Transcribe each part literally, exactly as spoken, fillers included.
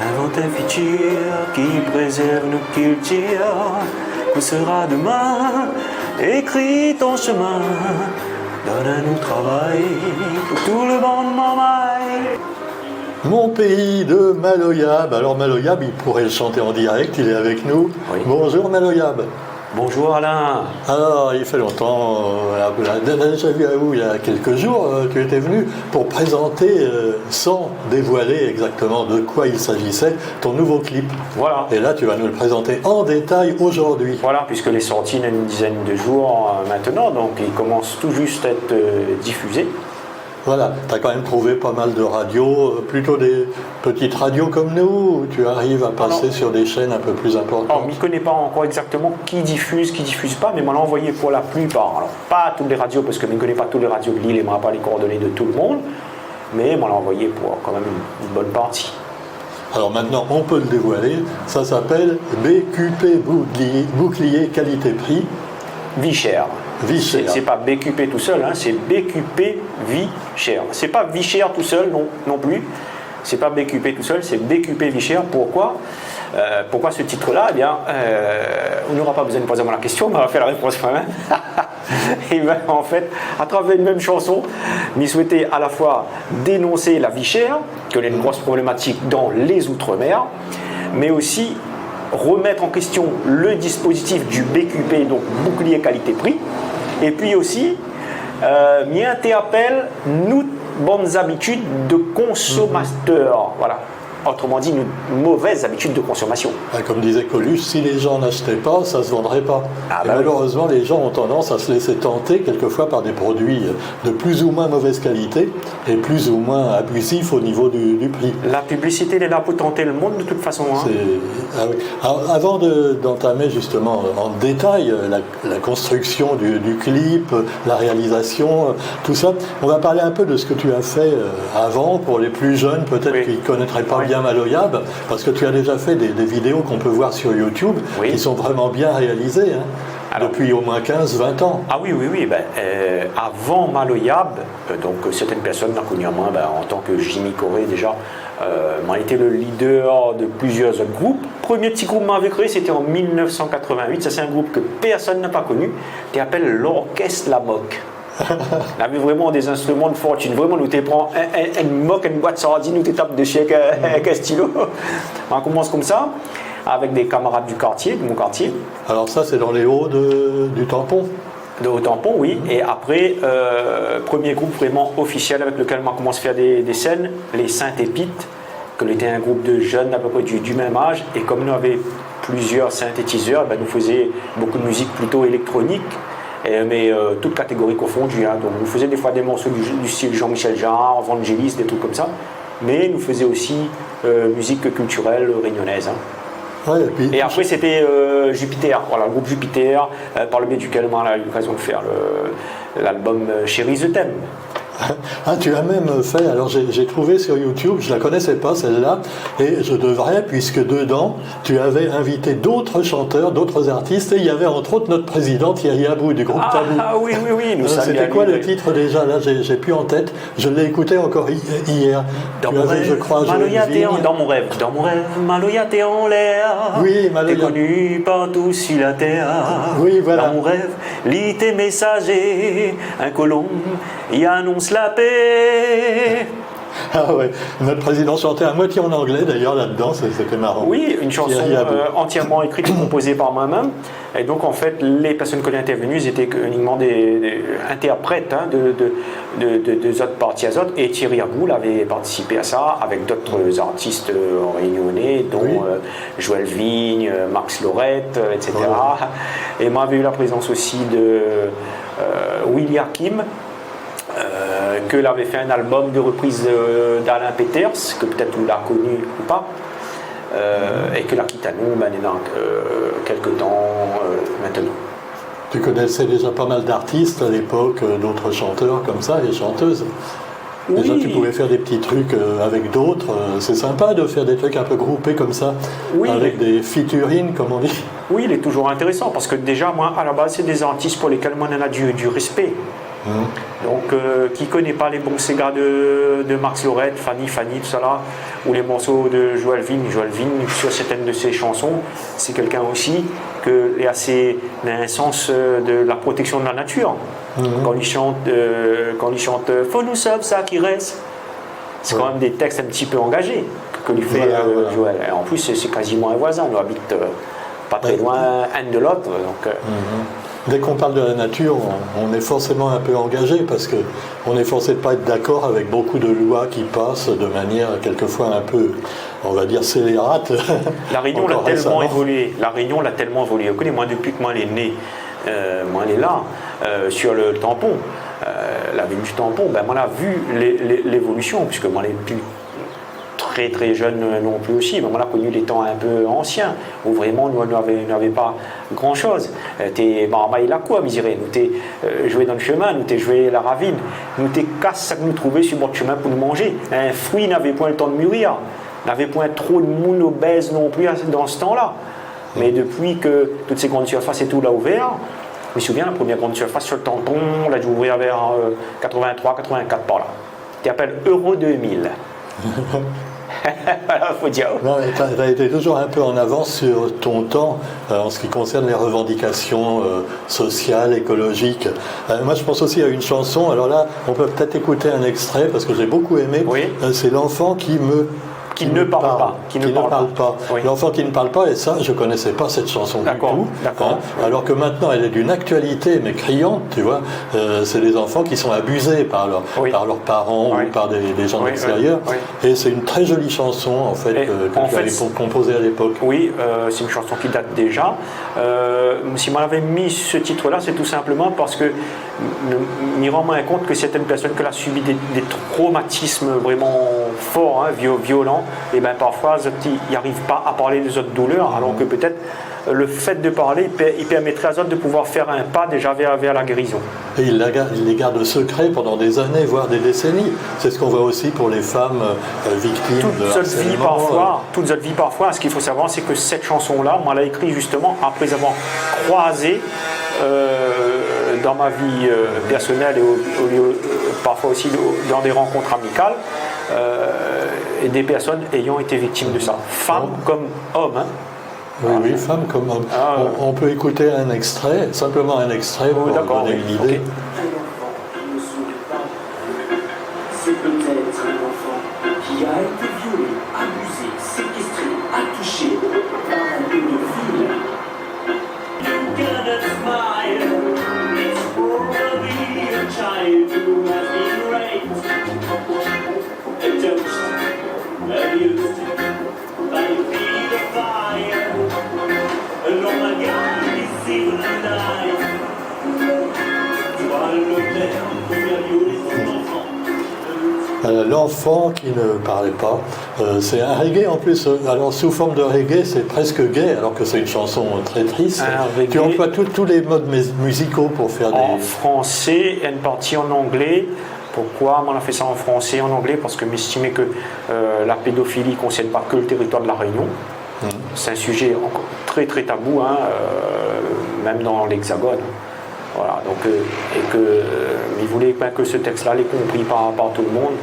Invente un futur qui préserve nos cultures. Où sera demain ? Écris ton chemin. Donne à nous travail pour tout le monde marmaille. Mon pays de Maloyab. Alors Maloyab, il pourrait le chanter en direct, il est avec nous. Oui. Bonjour Maloyab. Bonjour Alain. Alors, il fait longtemps, euh, on a, on a déjà vu à vous il y a quelques jours, euh, tu étais venu pour présenter, euh, sans dévoiler exactement de quoi il s'agissait, ton nouveau clip. Voilà. Et là, tu vas nous le présenter en détail aujourd'hui. Voilà, puisque il est sorti il y a une dizaine de jours, euh, maintenant, donc il commence tout juste à être, euh, diffusé. Voilà, t'as quand même trouvé pas mal de radios, euh, plutôt des petites radios comme nous, où tu arrives à passer sur des chaînes un peu plus importantes. Alors, mi koné pa ankor égzaktoman ki difiz, ki difiz pa, mé moin la anvoyé pou la plipar. Alors, pa tout bann radio, parske mi koné pa tout bann radio de lil é moin la pa bann koordoné de tout le monde, mé moin la anvoyé pou kan mèm in, in bone parti. Alors maintenant, on peut le dévoiler, ça s'appelle B Q P Bouclier, Bouclier Qualité Prix. Vie chère. Vie chère. C'est, c'est pas B Q P tout seul, hein, c'est B Q P Vie chère. C'est pas Vie chère tout seul non, non plus. C'est pas B Q P tout seul, c'est B Q P Vie chère. Pourquoi ? Euh, pourquoi ce titre-là ? Eh bien, euh, on n'aura pas besoin de poser moi la question, mais on va faire la réponse moi-même. Et ben, en fait, à travers une même chanson, mi souété à la fois dénoncer la vie chère, que lé une grosse problématique dans les Outre-mer, mais aussi remettre en question le dispositif du B Q P, donc bouclier qualité-prix, et puis aussi, euh, mi interpèl nout bann zabitid de consommateur. Mhm. Voilà. Autrement dit, une mauvaise habitude de consommation. Ah, comme disait Coluche, si les gens n'achetaient pas, ça se vendrait pas. Ah, bah oui. Et malheureusement, les gens ont tendance à se laisser tenter quelquefois par des produits de plus ou moins mauvaise qualité et plus ou moins abusifs au niveau du, du prix. La publicité, elle est là pour tenter le monde de toute façon, hein. C'est, ah oui. Alors, avant de, d'entamer justement en détail, euh, la la construction du, du clip, la réalisation, euh, tout ça. On va parler un peu de ce que tu as fait, euh, avant, pour les plus jeunes, peut-être, oui, qui connaîtraient pas, oui, bien Maloyab, parce que tu as déjà fait des, des vidéos qu'on peut voir sur YouTube, oui, qui sont vraiment bien réalisées, hein, alors, depuis au moins quinze, vingt ans. Ah oui, oui, oui, ben, euh, avant Maloyab, euh, donc, euh, certaines personnes l'ont connu à moi, ben, en tant que Jimmy Corée déjà, euh, moin lété le leader de plusieurs autres groupes. Premier ti group moin lavé kréé, sété an mil neuf san katrovin-uit. Sa sé in group ke personn la pa koni, té apèl l'Orchestre La Moque. Lavé vréman dé zinstriman de fortune. Vréman, nou té pran in, in, in mok, in boit sardine, nou té tap dési avèk, euh, avèk in stilo. Moin la komans konmsa, avèk dé kamarad du kartié, de mon kartié. Alors ça, c'est dans les hauts de, du Tampon ? De Haut-Tampon, oui. Mhm. É apré, euh, premier group vréman ofisièl avèk lekel moin la komans fé dé, dé sèn, les Saintes Épites, ke lété in group de jeunes à peu près du, du même âge. É kom nou lavé plusieurs synthétiseurs, ben, nou fézé beaucoup de musique plutôt électronique, é, mé, euh, toutes catégories confondues, hein. Donc, nou fézé défoi dé morso du, du style Jean-Michel Jarre, Vangelis, dé truk konmsa. Mé nou fézé osi, euh, musique culturelle réunionnaise, hein. Ouais, et puis, et après, c'était, euh, Jupiter, voilà, le groupe Jupiter, euh, par le biais duquel moin la eu l'occasion de faire le, l'album, euh, Chérie, je t'aime. Ah, tu as même fait, alors j'ai, j'ai trouvé sur YouTube, je la connaissais pas celle-là, et je devrais, puisque dedans, tu avais invité d'autres chanteurs, d'autres artistes, et il y avait entre autres notre président Thierry Abou du groupe Tabou. Ah, ah oui, oui, oui, nou saluons. Euh, c'était quoi le titre déjà ? Là, j'ai, j'ai plus en tête. Je l'ai écouté encore hi-, hier. Tu avais, je crois, Joël Vigne. Dan mon rèv, maloya té an, dan mon rèv, dan mon rèv, maloya té anlèr. Oui, maloya. Té koni partou si la tèr. Oui, voilà. Dan mon rèv, li té mésazé, in kolonm, i anons la pé. Ah ouais, notre président chantait à moitié en anglais d'ailleurs là-dedans, c'est, c'était marrant. Oui, une chanson, Thierry Abou, euh, entièrement écrite et composée par moi-même. Et donc, en fait, les personnes que j'ai intervenues, ils étaient uniquement des, des interprètes, hein, de, de, de, de, de zot parti a zot. Et Thierry Abou lavé partisipé à ça avec d'autres artistes, euh, réunionnais, dont, oui, euh, Joël Vigne, euh, Max Laurette, euh, et cetera. Ouais. Et moi, j'avais eu la présence aussi de, euh, Willy Hakim, euh, ke lavé fé in album de reprise, euh, d'Alain Peters, ke pétèt ou la koni ou pa, euh, é ke la kit anou, ben, néna, euh, kèk tan, euh, mintnan. Tu connaissais déjà pas mal d'artistes à l'époque, euh, d'autres chanteurs comme ça, et chanteuses. Déjà, oui, tu pouvais faire des petits trucs, euh, avec d'autres. Euh, c'est sympa de faire des trucs un peu groupés comme ça, oui, avec des featuring, comme on dit. Oui, il est toujours intéressant, parce que déjà, moi, à la base, c'est des artistes pour lesquels moi, on a du, du respect. Mhm. Donk, euh, ki koné pa lé bon séga de, de Max Lorette, Fanny, Fanny, tout sa la, ou lé morso de Joël Vin. Joël Vin, sur certaines de ses chansons, c'est quelqu'un aussi ke lé asé, dan in sans, euh, de la protection de la nature. Mhm. Kan li shant, euh, kan li shant, euh, « Fo nou sov sak i rès », c'est quand même des textes un petit peu engagés ke, ke li fé, euh, Joël. Ouais, ouais. Et en plus, c'est, c'est quasiment un voisin. Nou abit, euh, pas très loin, l'un de l'autre, donc, euh. Mhm. Dès qu'on parle de la nature, on, on est forcément un peu engagé parce que on est forcé de pas être d'accord avec beaucoup de lois qui passent de manière quelquefois un peu, on va dire, scélérate. Encore récemment. La Réunion la tellement évolué. La Réunion la tellement évolué. Ou koné, moin, dopi ke moin lé né, euh, moin lé la, euh, sur le, le Tampon, euh, la ville du Tampon, ben, moin la vu l'é-, l'é-, l'évolution, puisque moin lé pi très, très jeune, euh, non plus aussi, mé moin la koni lé tan in pé ansien, ou vréman nou, nou navé, nou navé pa gran shoz. Euh, té marmay la kour, mi diré. Nou té, euh, zoué dan le shemin, nou té zoué la ravine, nou té kas sak nou trouvé sur bor de shemin pou nou manzé. In frui navé poin le tan de murir. Navé poin tro de moun obèz non plus à, dan se tan-la. Mé dopi ke tout sé grann surfas é tout la ouvèr, mi souvien, la promièr grann surfas sur le Tampon, la di ouvèr vèr, euh, quatre-vingt-trois, quatre-vingt-quatre par la. Té apèl Euro deux mille. Voilà, fo dir. Non, mais t'as, t'as été toujours un peu en avance sur ton temps, euh, en ce qui concerne les revendications, euh, sociales, écologiques. Euh, moi, je pense aussi à une chanson. Alors là, on peut peut-être écouter un extrait parce que j'ai beaucoup aimé. Oui. Euh, c'est L'enfant qui me, qui ne parle pas. Qui ne parle pas. Oui. L'enfant qui ne parle pas, et ça, je connaissais pas cette chanson du tout. D'accord, d'accord. Hein. Alors que maintenant, elle est d'une actualité, mais criante, tu vois. Euh, c'est des enfants qui sont abusés par leur, par leurs parents ou par des, des gens d'extérieur. Oui. Oui, oui, oui. Et c'est une très jolie chanson, en fait, que, que tu avais composée à l'époque. Et en fait, oui, euh, c'est une chanson qui date déjà. Euh, si moin lavé mi ce titre-là, c'est tout simplement parce que mi, mi rann amoin kont ke certaines personnes ke la subi des, des traumatismes vraiment forts, hein, vio-, violents, et ben, parfois, zot i, i ariv pa à parler de zot douleur, alors que peut-être le fait de parler, il per-, il permettrait à zot de pouvoir faire un pas déjà vers, vers la guérison. Et ils la ga-, ils les gardent secrets pendant des années, voire des décennies. C'est ce qu'on voit aussi pour les femmes, euh, victimes de harcèlement, euh. Toute zot vi parfois, toute zot vi parfois. Ce qu'il faut savoir, c'est que cette chanson-là, moin la écrit justement après avoir croisé, euh, dans ma vie, euh, personnelle et au, au lieu, euh, parfois aussi de, dans des rencontres amicales, euh, et des personnes ayant été victimes de ça, femmes comme hommes, hein. Oui, oui, Femme comme homme. Ah, ouais. On, on peut écouter un extrait, simplement un extrait pour donner une idée. Oh, d'accord, oui. Ok. Un enfant qui ne sourit pas, c'est peut-être un enfant qui a été violé, abusé, séquestré, attouché par un pédophile. Look at that smile, it's probably a child who has been raped, touched, abused. Euh, L'enfant qui ne parlait pas, euh, c'est un reggae en plus, euh, alors sous forme de reggae, c'est presque gai, alors que c'est une chanson très triste. Un reggae. Tu emploies tous, tous les modes mus-, musicaux pour faire des... En français, une partie en anglais. Pourquoi moin la fé sa en français, en anglais ? Parce que mi estim ke, euh, la pédophilie i konsèrn pa ke le territoire de La Réunion. Mhm. C'est un sujet encore très, très tabou, hein, euh, même dans l'Hexagone. Voilà, donc, euh, et que, euh, mi voulé, ben, que ce texte-là lé compris par, par tout le monde.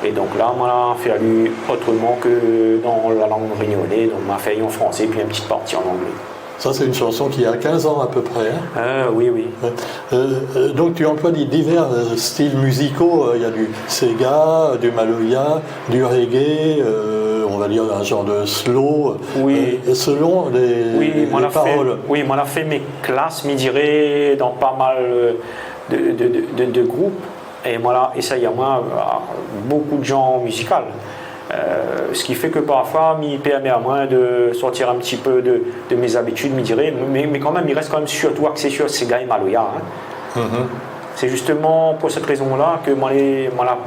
Et donc là, moin la fé ali autrement que dans la langue réunionnais. Donc, moin la fé en français, puis une petite partie en anglais. Ça, c'est une chanson qui a quinze ans à peu près, hein ? Euh, oui, oui. Ouais. Euh, euh, donc, tu emploies di-, divers, euh, styles musicaux. Euh, il y a du séga, du maloya, du reggae, euh, on va dire un genre de slow, euh, selon les, les paroles. Oui, moin la fé, oui, moin la fé mes classes, mi diré, dans pas mal, euh, de, de, de, de, de groupes. É moin la éséy amoin, euh, beaucoup de genres musicaux. Euh, ce qui fait que parfois, mi permet à moi de sortir un petit peu de, de mes habitudes, mi diré, mais, mais quand même, il reste quand même surtout axé sur séga et maloya, hein. Mhm. C'est justement pour cette raison-là que moin la, moin la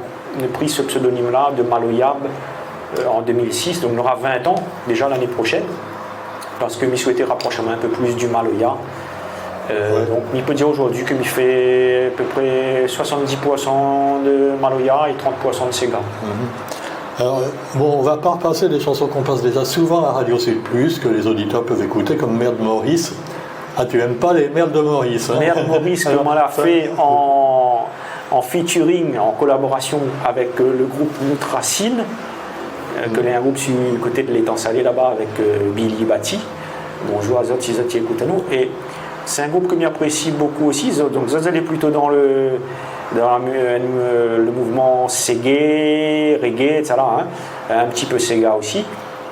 pris ce pseudonyme-là de Maloyab, euh, en deux mille six, donc on aura vingt ans déjà l'année prochaine. Parce que mi souété raprosh amoin un peu plus du maloya. Euh, ouais. Donc, mi pé dir aujourd'hui ke mi fé à peu près soixante-dix pour cent de maloya et trente pour cent de séga. Mhm. Alors, euh, bon, on va pas repasser des chansons qu'on passe déjà souvent à Radio Sud Plus, que les auditeurs peuvent écouter, comme Mère de Maurice. Ah, tu aimes pas les Mères de Maurice, hein ? Mère de Maurice, alors, que moin la fé en, en featuring, en collaboration avec, euh, le groupe Moutracine, euh, ke lé in group su le koté de l'Étang Salé laba avèk, euh, Billy Bati. Bonjour azot, si zot i ékout anou. É sé in group ke mi aprési bokou osi. Zot, donk zot, zot lé plito dan le, dan la mu-, euh, le mouvman seggae, reggae, etcetera, hein. Un petit peu séga osi.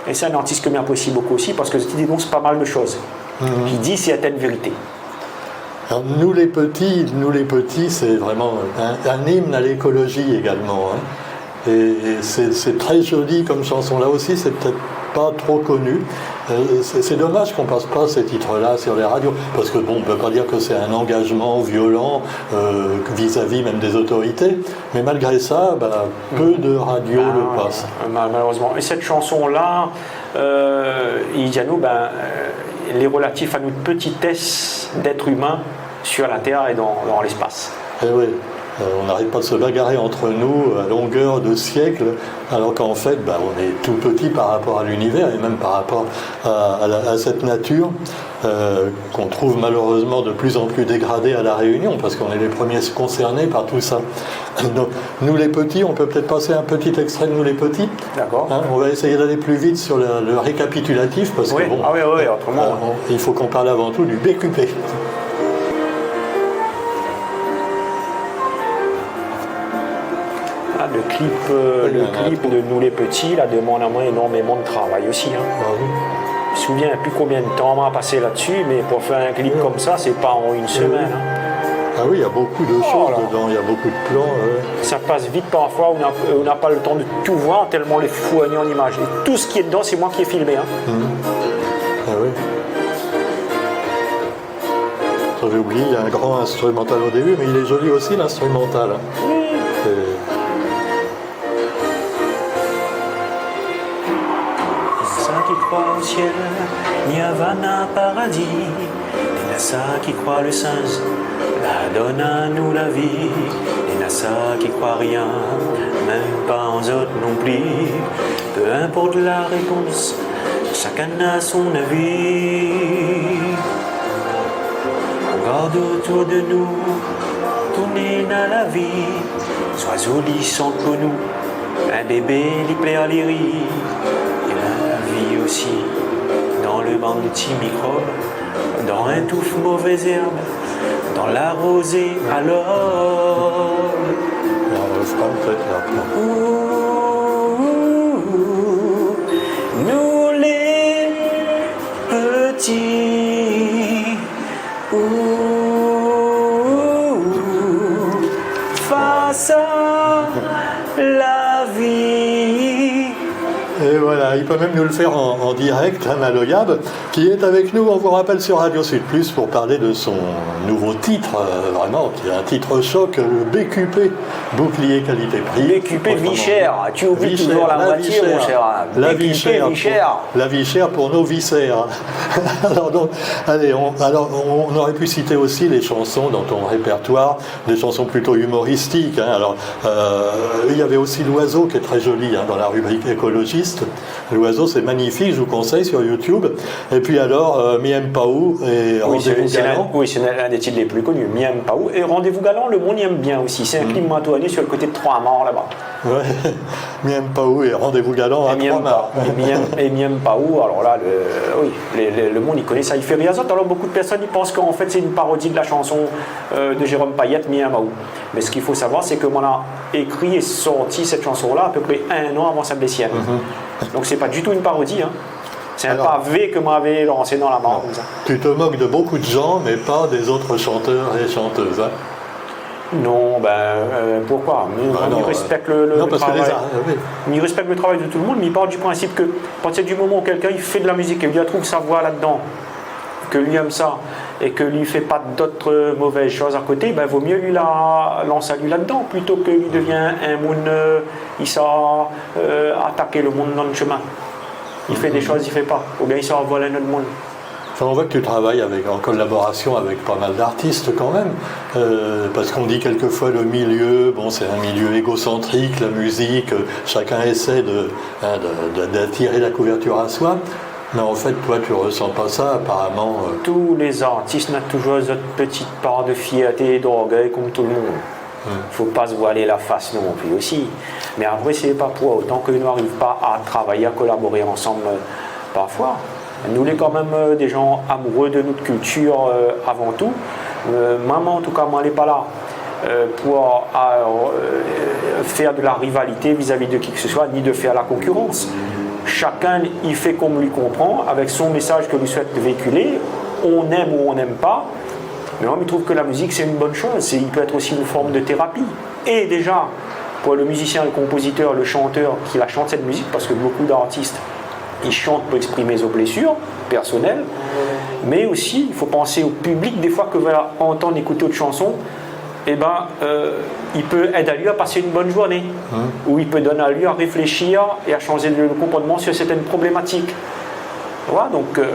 É sé in artis ke mi aprési bokou osi parske zot i dénons pa mal de shoz. Mhm. Ki di sèrtin vérité. Alors, Nous les petits, Nous les petits, c'est vraiment un, un hymne à l'écologie également, hein. Et, et c'est, c'est très joli comme chanson. Là aussi, c'est peut-être pas trop connu. Euh, c'est, c'est dommage qu'on passe pas ces titres-là sur les radios, parce que bon, on peut pas dire que c'est un engagement violent, euh, vis-à-vis même des autorités, mais malgré ça, bah, peu de radios le passent. Ah, ma-, malheureusement. Et cette chanson-là, euh, i di anou, ben, euh, lé relatif à notre petitesse d'être humain sur la Terre et dans, dans l'espace. Eh oui, euh, on n'arrête pas de se bagarrer entre nous à longueur de siècle, alors qu'en fait, bah, on est tout petit par rapport à l'univers et même par rapport à, à la, à cette nature, euh, qu'on trouve malheureusement de plus en plus dégradée à La Réunion, parce qu'on est les premiers concernés par tout ça. Donc, Nous les petits, on peut peut-être passer un petit extrait de Nous les petits. D'accord. Hein, on va essayer d'aller plus vite sur le, le récapitulatif, parce que bon, ah oui, oui, autrement, euh, on, il faut qu'on parle avant tout du B Q P. Ah, le clip, euh, le clip de Nous les petits, la demann amoin énormément de travail aussi, hein. Ah oui. Mi souvien pi konbien de tan ma la pasé la-dsi, mé pou fé in clip konmsa, sé pa an in semèn, hein. Ah oui, il y a beaucoup de choses dedans, il y a beaucoup de plans, ouais. Sa i pas vit parfoi, ou na, ou na pa le tan de tout voir, tèlman lé fourni an imaz. É tout sak lé dedan, sé moin ki la filmé, hein. Mhm. Ah oui. J'avais oublié, il y a un grand instrumental au début, mais il est joli aussi, l'instrumental. Oui. Néna sak i kroi o sièl, nirvana, paradi. Néna sak i kroi le sinz la donn anou la vi. Néna sak i kroi rien, mèm pa an zot non pli. Peu importe la réponse, chacun a son avis. Regarde autour de nous, tout néna la vi. Zoizo i shant pou nou, in bébé i plèr, i ri. Néna la vi osi dan le bann ti mikrob, dan in touf mové zèrb, dan la rozé a lorb. La refrain, peut-être, la fin. Ouh, nous les petits, ouh, face à la vie. Et voilà, il peut même nous le faire en, en direct, hein, Maloyab, qui est avec nous. On vous rappelle sur Radio Sud Plus pour parler de son nouveau titre, euh, vraiment, qui est un titre choc, le B Q P, bouclier qualité-prix. B Q P, vie chère. Tu oublies toujours la moitié, mon cher. La vie chère. B Q P, vie chère. La vie chère pour nos viscères. Alors donc, allez, on, alors, on aurait pu citer aussi les chansons dans ton répertoire, des chansons plutôt humoristiques, hein. Alors, euh, il y avait aussi L'Oiseau, qui est très joli, hein, dans la rubrique écologiste. L'Oiseau, c'est magnifique, je vous conseille sur YouTube. Et puis alors, euh, Mi yèm pa ou et Rendez-vous galant. Oui, sé, sé l'un, oui, sé l'un des titres les plus connus. Mi yèm pa ou et Rendez-vous galant, le moun i yèm bien osi. Sé in clip ma tourné sur le côté de Trois-Mares laba. Ouais. Mi yèm pa ou et Rendez-vous galant à Trois-Mares. É Mi yèm pa, é Mi yèm, é Mi yèm pa ou, alors là, le, oui, le, le, le moun i koné sa, i fé rir azot. Alors, beaucoup de personnes i pans an fèt sé in parodi de la chanson, euh, de Jérôme Payet, Mi yèm pa ou. Mais ce qu'il faut savoir, c'est que moin la écrit et sorti cette chanson-là à peu près un an avant celle des siennes. Mhm. Donc, c'est pas du tout une parodie, hein. Sé in pavé ke moin lavé lansé dan la mar konmsa. Alors, tu te moques de beaucoup de gens, mais pas des autres chanteurs et chanteuses, hein. Non, ben, euh, pourquoi ? Mi, mi respèk le, le, le travail. Bah non, euh, non, parce que les a-, euh, oui. Mi respèk le travail de tout le monde, mé mi par du principe ke, à partir du moment où quelqu'un, il fait de la musique et il trouve sa voix là-dedans, ke li èm sa, é ke li fé pa d'ot, euh, mové shoz a koté, ben, vo myé li la lans ali la-dedans, plito ke li devien in moun, euh, i sa, euh, atak le moun dan le shemin. I fé dé shoz i fé pa, oubien i sa vol in ot moun. Enfin, on voit que tu travailles avec, en collaboration avec pas mal d'artistes quand même, euh, parce qu'on dit quelquefois le milieu, bon, c'est un milieu égocentrique, la musique, euh, chacun essaie de, hein, de, de, d'attirer la couverture à soi. Mais en fait, toi, tu ressens pas ça, apparemment, euh. Tous les artistes na toujours zot petite part de fierté et d'orgueil, comme tout le monde. Fo pa se voilé la fas non pli osi. Mé apré, sé pa pou otan ke nou ariv pa a travay, a kolaboré ansanm, euh, parfoi. Nou lé kan mèm, euh, dé jan amouré de nout kiltir, euh, avan tou. Euh, moin, an tou ka, moin lé pa la, euh, pou, euh, euh, fèr de la rivalité vizavi de ki ke se soi, ni de fèr la konkirans. Shakinn i fé konm li konpran, avèk son mésaz ke li souèt véikilé, on èm ou on èm pa. Mé moin, mi trouv ke la mizik, sé in bone shoz. Sé, i pé èt osi in form de térapi. É déza, pou le mizisien, le konpozitèr, le shantèr ki la shant sèt mizik, parske bonpé d'artis i shant pou éksprim zot blésir pèrsonèl, mé osi, i fo pansé o piblik, défoi, ke va antann, ékout out shanson, é bin, euh, i pé èd ali a pas in bone zourné, ou i pé donn ali a réfléshir é a shanzé de konportman sur sèrtin problématik. Voilà, donk, euh,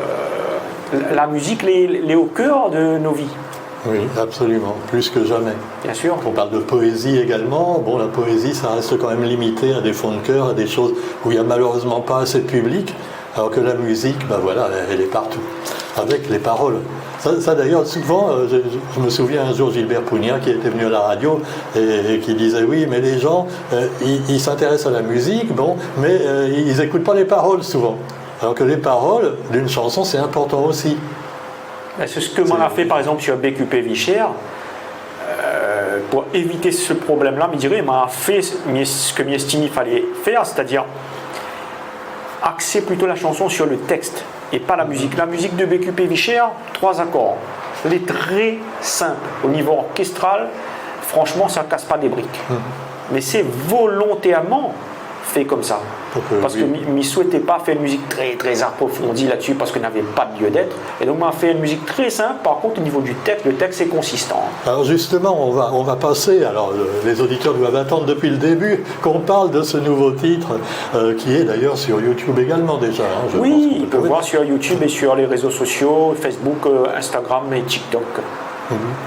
la, la mizik, lé, lé o kèr de nos vies. Oui, absolument, plus que jamais. Bien sûr. On parle de poésie également. Bon, la poésie, ça reste quand même limité à des fonds de chœur, à des choses où il y a malheureusement pas assez de public, alors que la musique, bah voilà, elle est partout, avec les paroles. Ça, ça, d'ailleurs, souvent, euh, je, je, je me souviens un jour Gilbert Pounia qui était venu à la radio et, et qui disait, oui, mais les gens, euh, ils, ils s'intéressent à la musique, bon, mais, euh, ils écoutent pas les paroles souvent. Alors que les paroles d'une chanson, c'est important aussi. Ben, sé sak moin la fé, par égzanp, sur B Q P Vie Chère, euh, pou évit se problèm-la, mi diré, moin la fé, mi, sak mi éstim i falé fèr, sétadir aksé plito la shanson sur le tèks é pa la mizik. La mizik de B Q P Vie Chère, troi akor. Lé trè sinp. O nivo orkèstral, franshman, sa kas pa dé brik. Mé sé volontèrman fé konmsa. Parske mi, mi souété pa fé in mizik trè, trè aprofondi la-dsi, parske navé pa de lieu d'être. É donk, moin la fé in mizik trè sinp. Par kont, o nivo du tèks, le tèks lé konsistan. Alors justement, on va, on va passer, alors, euh, les auditeurs doivent attendre depuis le début qu'on parle de ce nouveau titre, euh, qui est d'ailleurs sur YouTube également déjà, hein, je pense qu'on peut trouver. Oui, i pé voir sur YouTube é sur les réseaux sociaux, Facebook, euh, Instagram é TikTok.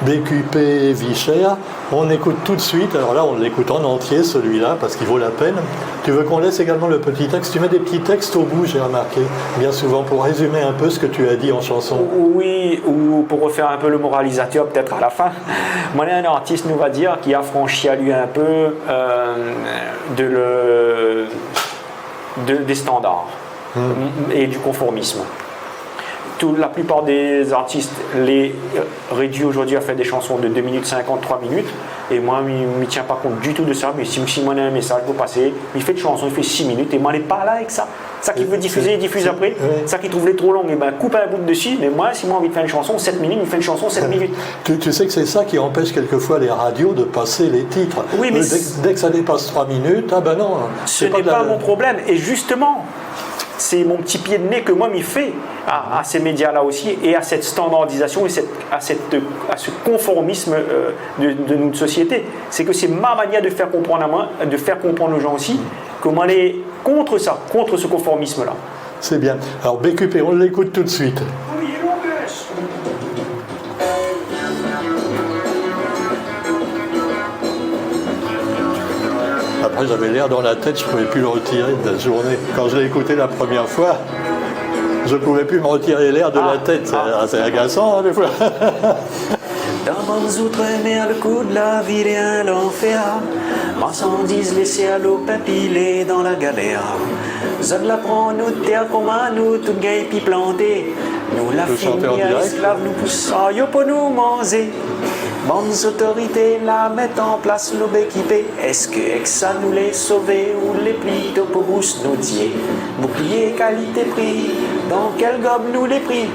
B Q P Vie Chère. On écoute tout de suite. Alors là, on l'écoute en entier, celui-là, parce qu'il vaut la peine. Tu veux qu'on laisse également le petit texte ? Tu mets des petits textes au bout, j'ai remarqué, bien souvent, pour résumer un peu ce que tu as dit en chanson. Oui, ou pou refèr in pé le moralizatèr, pétèt a la fin. Moin lé in artis, nou va dir, ki afranshi ali in pé, euh, de le, de, des standards é du konformism. Tout, la plipar dé zartis lé, euh, rédui zordi a fèr dé shanson de dé minit sinkant, troi minit. É moin, mi, mi tien pa kont ditou de sa, mi éstim si moin néna in mésaz pou pasé, mi fé in shanson, i fé sis minit, é moin lé pa la avèk sa. Sak i vé difizé, i difiz apré. Sak i trouv lé tro long, é bin, koup in bout dési. Mé moin, si moin la anvi fé in shanson sèt minit, mi fé in shanson sèt minit. Tu, tu sais que c'est ça qui empêche quelquefois les radios de passer les titres. Oui, mais dès, dès que ça dépasse trois minutes, ah ben non, c'est pas de la... Ce n'est pas mon problème. Et justement, c'est mon petit pied de nez que moi, mi fé à, à ces médias-là aussi et à cette standardisation et cette, à cette, à ce conformisme, euh, de, de notre société. C'est que c'est ma manière de faire comprendre à moi, de faire comprendre aux gens aussi, que moin lé contre ça, contre ce conformisme-là. C'est bien. Alors, B Q P, on l'écoute tout de suite. Après, j'avais l'air dans la tête, je pouvais plus le retirer de la journée. Quand je l'ai écouté la première fois, je pouvais plus me retirer l'air de la tête. Ah, c'est agaçant, hein, des fois. Dan bann zoutremèr, le kou de la vi lé in lanfèr. Marsandiz lé sèr, lo pèp i lé dan la galèr. Zot la pran nout tèr konm anou, tout gingn pi planté. Nou la fini èsklav, nou pous sa yo pou nou manzé. Bann zotorité la mèt an plas lo B Q P. Èske èk sa nou lé sové ou lé plito pou bous nou dié ? Bouklié kalité pri, dan kèl gob nou lé pri ?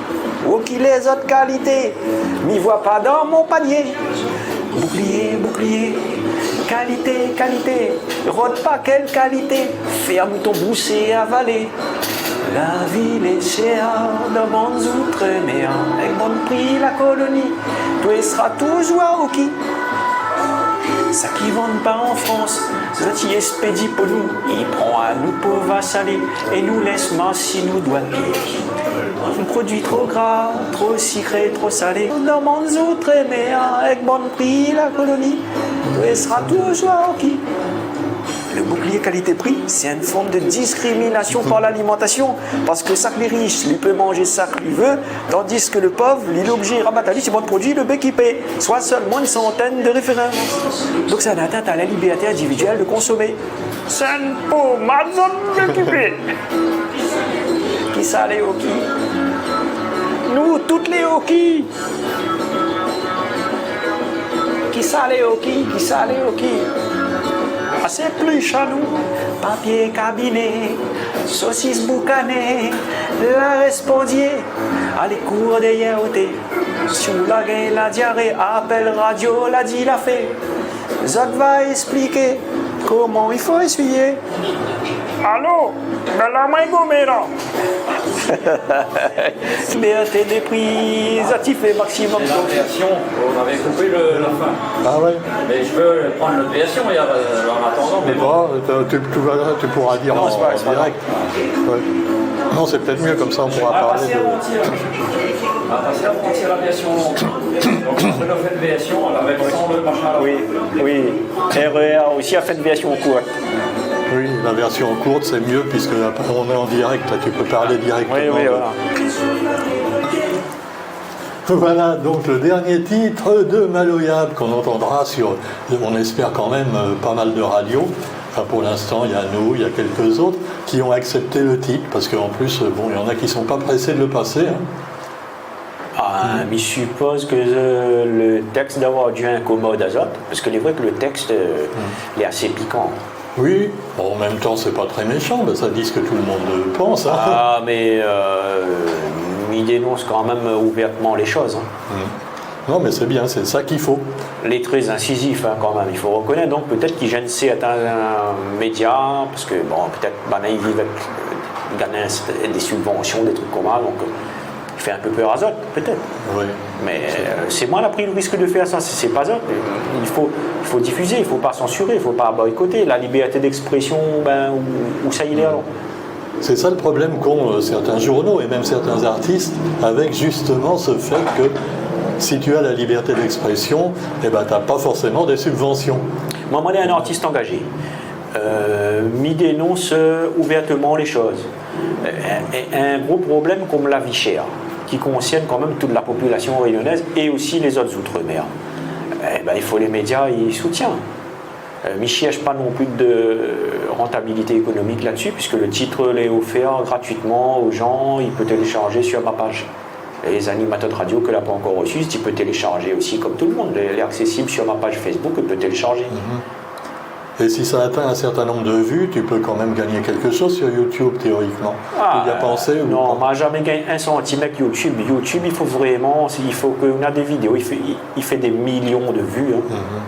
Ouki lé zot kalité ? Mi voi pa dan mon panié. Bouklié, bouklié, kalité, kalité, rod pa kèl kalité, fèrm ton bous é avalé. La vi lé shèr dan bann zoutremèr, èk bann pri la koloni, toué sra touzour aouki. Sak i vann pa an Frans, zot i èspédi pou nou, i pran anou pou vasalé, é nou lès mars si nou doi pé. Produi tro gra, tro sikré, tro salé. Dan bann zoutremèr, èk bann pri la koloni, toué sra touzour aouki. Le bouklié kalité-pri, sé in form de diskriminasion par lalimantasion. Parske sak lé rish, li pé manz sak li vé, tandis ke le pov, li lé oblizé rabat ali si bann produi le bé ki pé. Soi sèlman in santèn de référans. Donk sé in atent a la liberté individuèl de konsomé. Sé in pomad zot lé okipé. Kisa lé oki? Nou tout lé oki. Kisa lé oki? Kisa lé oki? A sé pli shanou. Papié kabiné, sosis boukané, la réspondié. Alé kour dèryèr oté. Si ou la gingn la diaré, apèl radio, la di la fé. Zot va èspliké koman i fo ésuyé. Alo, bin la min gomé la. Liberté de konsomé, zot i fé maksimom. La version, on avait coupé le, la fin. Ah ouais. Mais je peux prendre l'autre version, il y a, euh, en attendant, mais bon. Bon, tu, tu vas, tu pourras dire en direct. Non, c'est pas, c'est pas grave. Ouais. Non, c'est peut-être mieux, comme ça on pourra parler de... On va passer à l'entier. On va passer à l'entier, la version. Donc, on refait une version, la version, le machin, là. Oui, oui. R E R aussi a fait une version courte. Oui, la version courte, c'est mieux, puisque après, on est en direct, là, tu peux parler directement. Oui, oui, de voilà. Voilà, donc le dernier titre de Maloyab qu'on entendra sur, on espère quand même, euh, pas mal de radios. Enfin, pour l'instant, il y a nous, il y a quelques autres qui ont accepté le titre, parce qu'en plus, euh, bon, il y en a qui sont pas pressés de le passer, hein. Ah, mi supoz ke, euh, le tèks la dû inkomod azot, parske lé vré ke le tèks, euh, lé asé pikan. Oui, bon, en même temps, c'est pas très méchant, ben, ça dit ce que tout le monde pense, hein. Ah, mé, euh, mi dénons kan mèm ouvèrtman lé shoz, hein. Non, mais c'est bien, c'est ça qu'il faut. Lé tré insizif, hein, kan mèm, i fo rekonèt. Donk pétèt ke i gèn sèrtin média, parske, bon, pétèt, banna i viv avèk, euh, i gingn dé sibvansion, dé trik konmsa, donk, euh, i fé in pé pèr azot, pétèt. Oui. Mé, euh, sé moin la pri le risk de fèr sa, sé, sé pa zot. I fo, i fo difizé, i fo pa sansuré, i fo pa boykoté. La liberté d'expression, bin, ousa, ousa i lé alor ? C'est ça le problème qu'ont, euh, certains journaux et même certains artistes avec justement ce fait que si tu as la liberté d'expression, eh ben, t'as pas forcément des subventions. Moin, moin lé in artis angazé. Euh, mi dénons, euh, ouvèrtman lé shoz. Euh, in, in gro problèm konm la vi shèr, ki konsèrn kan mèm tout la popilasion rényonèz é osi lé zot outre-mèr. Eh ben, i fo lé média i soutienn. Euh, mi shèrsh pa non pli de rantabilité ékonomik la-dsi, puiske le tit lé ofèr gratuitman o jan, i pé téléshar sur ma paj. É lé zanimatèr de radio ke la pa ankor resi, i pé téléshar osi konm tout le moun. Lé, lé aksésib sur ma paj Facebook, i pé téléshar. Mhm. Et si ça atteint un certain nombre de vues, tu peux quand même gagner quelque chose sur YouTube, théoriquement. Ah, tu y as pensé ou pas ? Non, ma zamé gingn in santim avèk YouTube. YouTube, i fo vréman, i fo ke ou néna dé vidéo, i fé, i, i fé dé milion de vues, hein. Mhm.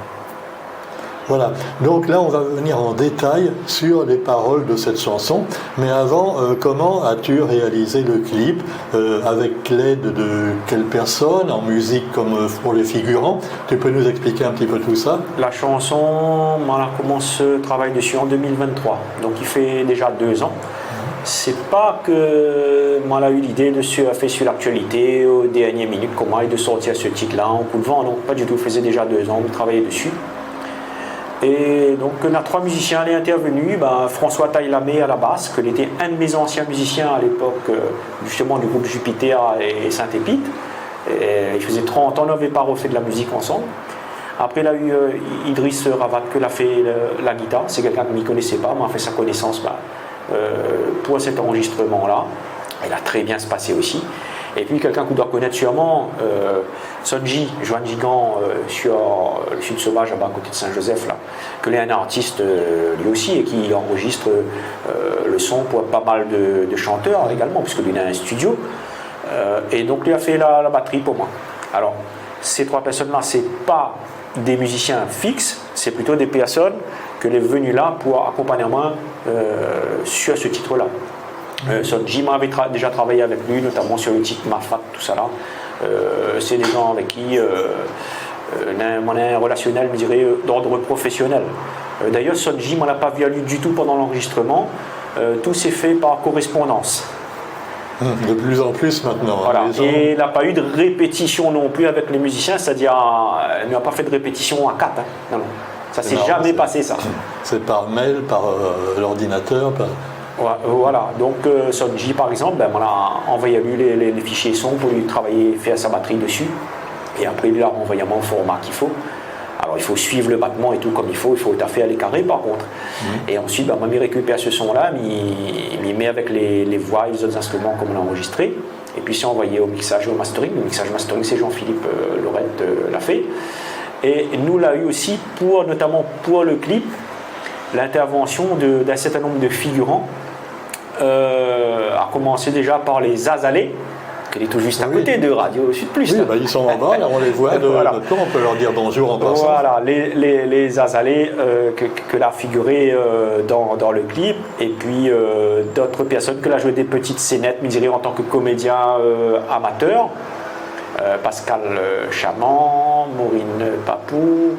Voilà. Donc là, on va venir en détail sur les paroles de cette chanson. Mais avant, euh, comment as-tu réalisé le clip ? Euh, avec l'aide de quelle personne ? En musique comme, euh, pour les figurants ? Tu peux nous expliquer un petit peu tout ça ? La shanson, moin la komans travay dési an deux mille vingt-trois. Donk, i fé déza dé zan. Sé pa ke moin la u lidé de surfé sur l'actualité o dernié minit konmsa é de sortir se tit-la an kou d'van, non, pa ditou. I fé déza dé zan ke mi travay dési. É donk, na troi mizisien lé intèrvenu. Bin, François Taillamé à la basse, ke lété inn de mé zansien mizisien à l'époque, euh, justement, du groupe Jupiter et, et Sainte-Épite. É i fé trant an nou lavé pa refé de la mizik ansanm. Apré, la u, euh, Idriss Ravat ke la fé le, la gitar. Sé kèlkin ke mi koné pa, ma la fé son konésans, bin, euh, pou sèt anrozistroman-la. Il a très bien se passé aussi. Et puis, quelqu'un qu'on doit connaître sûrement, euh, Sonji, Joanne Gigant, euh, sur, euh, le Sud Sauvage, là-bas, à côté de Saint-Joseph, là, ke lé in artis, euh, li osi, é ki anrozis, euh, le son pou pa mal de, de shantèr égalman, puiske li néna in studio. Euh, é donk, li la fé la, la batri pou moin. Alor, sé troi pèrsone-la, sé pa dé mizisien fiks, sé plito dé pèrsone ke lé venu la pou akonpagn amoin, euh, sur se tit-la. Euh, Sonji, moin lavé tra-, déza travay avèk li, notaman sur le tit Mafat, tousala. Euh, sé dé zan avèk ki, euh, euh, néna, moin néna in relasionèl, mi diré, euh, d'ordre professionnel. Euh, d'ailleurs, Sonji, moin la pa vu ali ditou pandan l'anrozistroman. Euh, tout s'est fait par correspondance. Hmm, de plus en plus maintenant, hein, voilà. Les gens... É la pa u de répétision non pli avèk lé mizisien, c'est-à-dire, euh, nou la pa fé de répétision à quatre, hein. Non, non. Ça s'est jamais passé, ça. C'est par mail, par, euh, l'ordinateur, par... Ouais, euh, voilà. Donk, euh, Sonji, par égzanp, bin, moin la anvoy ali lé, lé, lé fishié son pou li travay, fé sa batri dési. É apré, li la ranvoy amoin o forma k'i fo. Alor, i fo suiv lo batman é tout konm i fo, i fo tout a fé a lé karé, par kont. Mhm. É ansuit, bin, moin, mi rékipèr se son-la, mi, mi mèt avèk lé, lé voi é lé zot instriman konm nou la anrozistré. É pi sé anvoyé o mixage é o mastering. Lo mixage mastering, sé Jean-Philippe, euh, Laurette, euh, la fé. É nou la u osi pou, notaman pou lo klip, l'intervention de, d'un certain nombre de figurants, euh, a komansé déza par lé Zazalé, ki lé tout zis a koté de Radio Sud Plus, oui, hein. Bah, ils sont en bas, là, on les voit de, de temps, on peut leur dire bonjour en passant. Voilà, lé, lé, lé Zazalé, euh, ke, ke, ke la figuré, euh, dan, dan lo klip. É pi, euh, d'ot pèrsone ke la zoué dé ti sénèt, mi diré, an tan ke komédien, euh, amatèr. Euh, Pascal, euh, Chaman, Maureen Papou,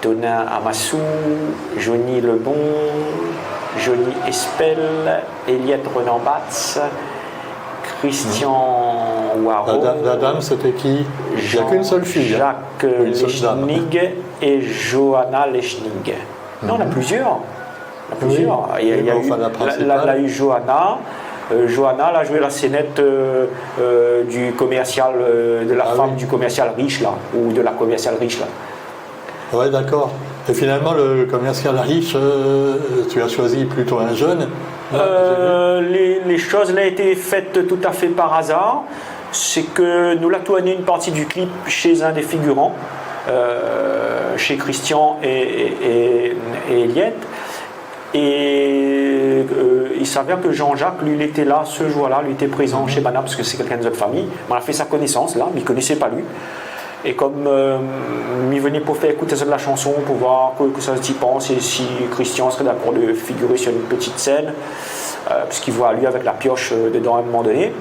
Tonin Amassou, Johnny Lebon, Johnny Espel, Eliette Renan-Batz, Christian Waro. La da-, la dame, c'était qui ? Il y a qu'une seule fille, hein ? Jean-Jacques Lechnig et Johanna Lechnig. Non, néna plizièr. Néna plizièr. Oui. Oui, mé anfin, la, la, la, la u Johanna. Euh, Johanna, la zoué la sénèt, euh, euh, du commercial, euh, de la femme du commercial riche, là, ou de la commerciale riche, là. Ah oui. Ouais, d'accord. Et finalement, le, le commercial riche, euh, tu as choisi plutôt un jeune, hein, j'ai vu. Euh, lé, lé shoz la été fèt tout a fé par azar. Sé ke nou la tourné in parti du klip shé inn dé figuran, euh, shé Christian é, é, é, é Eliette. É, euh, i s'avèr ke Jean-Jacques, li, li lété la, se zour-la, li lété prézan shé banna, parske sé kèlkin de zot fami. Moin la fé sa konésans, la, mi koné pa li. É konm, euh, mi vni pou fé ékout azot la shanson, pou voir kosa, kosa zot i pans, é si Christian sré dakor de figuré sur in ti sèn, euh, parske li voi ali avèk la piosh, euh, dedan a in moman doné.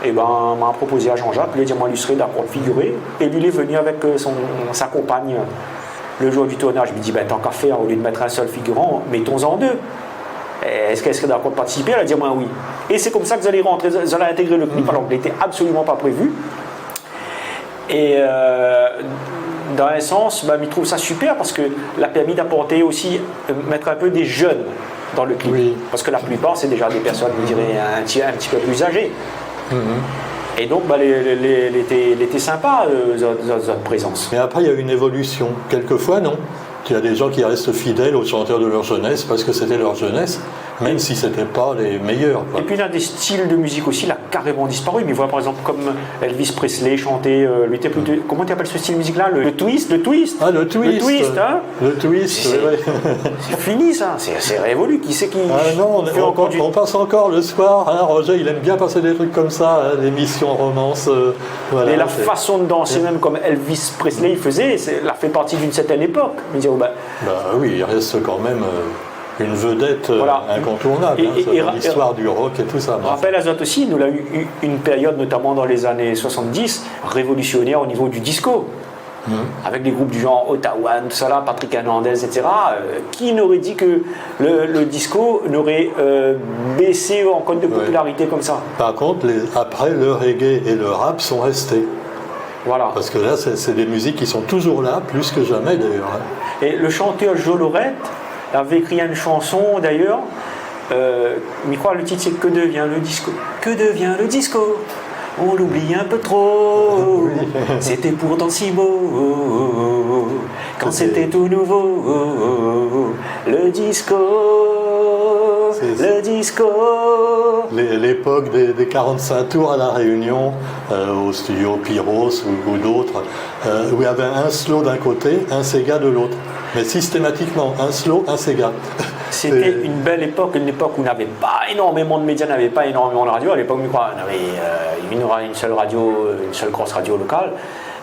É bin, ma propozé a Jean-Jacques, li la di amoin li sré dakor de figuré. É li, li lé vni avèk, euh, son, sa konpagn, euh, le zour du tournaz. Mi di, bin, tan k'a fèr, olié de mèt in sèl figuran, méton-an dé. Èske èl sré dakor de partisipé ? Èl la di amoin oui. É sé konmsa ke zot la rantré, zot la intégré le klip, alor ke lété absoliman pa prévu. É, euh, dan in sans, bin, mi trouv sa super parske la pèrmi d'aport osi, euh, mèt in pé dé jenn dan le klip. Oui. Parske la plipar, sé déza dé pèrsone, mi diré, in ti, in ti pé pli azé. Mhm. É donk, bin, lé, lé, lé, lété, lété sinpa, euh, zot, zot, zot prézans. Mais après, il y a une évolution. Quelquefois, non. Il y a des gens qui restent fidèles aux chanteurs de leur jeunesse parce que c'était leur jeunesse, même si c'était pas les meilleurs, quoi. É pi, néna dé stil de mizik osi, la karéman disparu. Mi voi, par égzanp, konm Elvis Presley shanté, euh, li lété plito, koman i apèl se stil mizik-la ? Le, le twist, le twist. Ah, le twist. Le twist, hein ? Le twist, oui, oui. Sé, sé fini, sa. Sé, sé révolu. Kisa i fé ankor du... Ah non, on, on, on passe encore le soir, hein, Roger, il aime bien passer des trucs comme ça, hein, l'émission romance, euh, voilà, sé... Mé la fason de dansé, mèm konm Elvis Presley i fé, sé, la fé parti d'in sèrtin épok. Mi di, oh, bin... Bah oui, il reste quand même, euh, une vedette, euh, incontournable, hein, dans l'histoire du rock et tout ça, bon. Voilà. É, é, é, é rapèl azot osi, nou la u, u in périod, notaman dan lé zané soixante-dix, révolusionèr o nivo du disco. Mhm. Avèk dé group du genre Ottawan, tout sa la, Patrick Hernandez, et cetera, euh, qui n'aurait dit que le, le disco n'aurait, euh, baissé encore de popularité comme ça ? Ouais. Par contre, les, après, le reggae et le rap sont restés. Voilà. Parce que là, c'est, c'est des musiques qui sont toujours là, plus que jamais d'ailleurs, hein. É le shantèr Jo Laurette lavé ékri in shanson, d'ailleurs, euh, mi kroi le tit sé Que devient le disco ? Que devient le disco ? On l'oublie un peu trop. Oui. C'était pourtant si beau quand c'était tout nouveau. Le disco, le disco. C'est, c'est l'é-, l'époque des, des quarante-cinq tours à La Réunion, euh, au studio Pyros ou, ou d'autres, euh, où il y avait un slow d'un côté, un séga de l'autre. Mais systématiquement, un slow, un séga. C'était une belle époque, une époque où on n'avait pas énormément de médias, on n'avait pas énormément de radio. À l'époque, mi kroi, on avait, euh, une ra-, une seule radio, une seule grosse radio locale.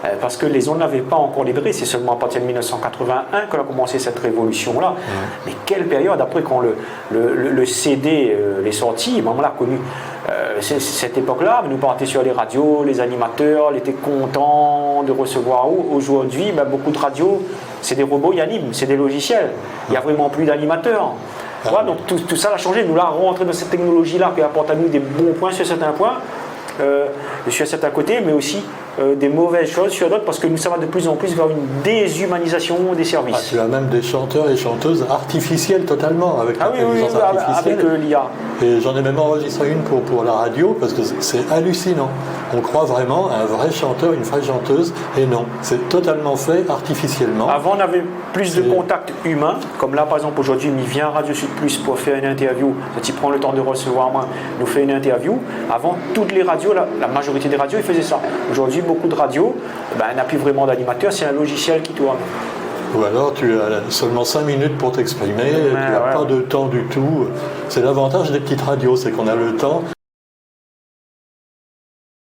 Euh, parce que les ondes n'avaient pas encore libéré, c'est seulement à partir de mille neuf cent quatre-vingt-un que la commencé cette révolution-là. Ouais. Mais quelle période, après, quand le, le, le, le C D, euh, est sorti, ben, on l'a connu. Euh, c'est, c'est cette époque-là, nou parté sur les radios, les animateurs, lété kontan de recevoir. Aujourd'hui, ben, beaucoup de radios, c'est des robots, i anim, c'est des logiciels. Il y a vraiment plus d'animateurs. Ah. Voilà, donc tout, tout sa la shanjé. Nou la rantré dan cette technologie-là ki aport anou des bons points sur certains points, euh, sur certains côtés, mais aussi euh, des mauvaises choses sur d'autres, parce que nous, ça va de plus en plus vers une déshumanisation des services. Ah, tu as même des chanteurs et chanteuses artificiels totalement, avec l'intelligence artificielle. Ah oui, oui, oui, avec, euh, l'I A. Et j'en ai même enregistré une pour, pour la radio, parce que c'est, c'est hallucinant. On croit vraiment à un vrai chanteur, une vraie chanteuse, et non, c'est totalement fait artificiellement. Avant, on avait plus de contact humain, comme là, par exemple, aujourd'hui, mi vien à Radio Sud Plus pour faire une interview. Zot i pran le temps de recevoir moi, nous fait une interview. Avant, toutes les radios, la, la majorité des radios, ils faisaient ça. Aujourd'hui, beaucoup de radios, ben, n'a plus vraiment d'animateur, c'est un logiciel qui tourne. Ou alors, tu as seulement cinq minutes pour t'exprimer, tu n'as pas de temps du tout. Ouais, ouais. C'est l'avantage des petites radios, c'est qu'on a le temps.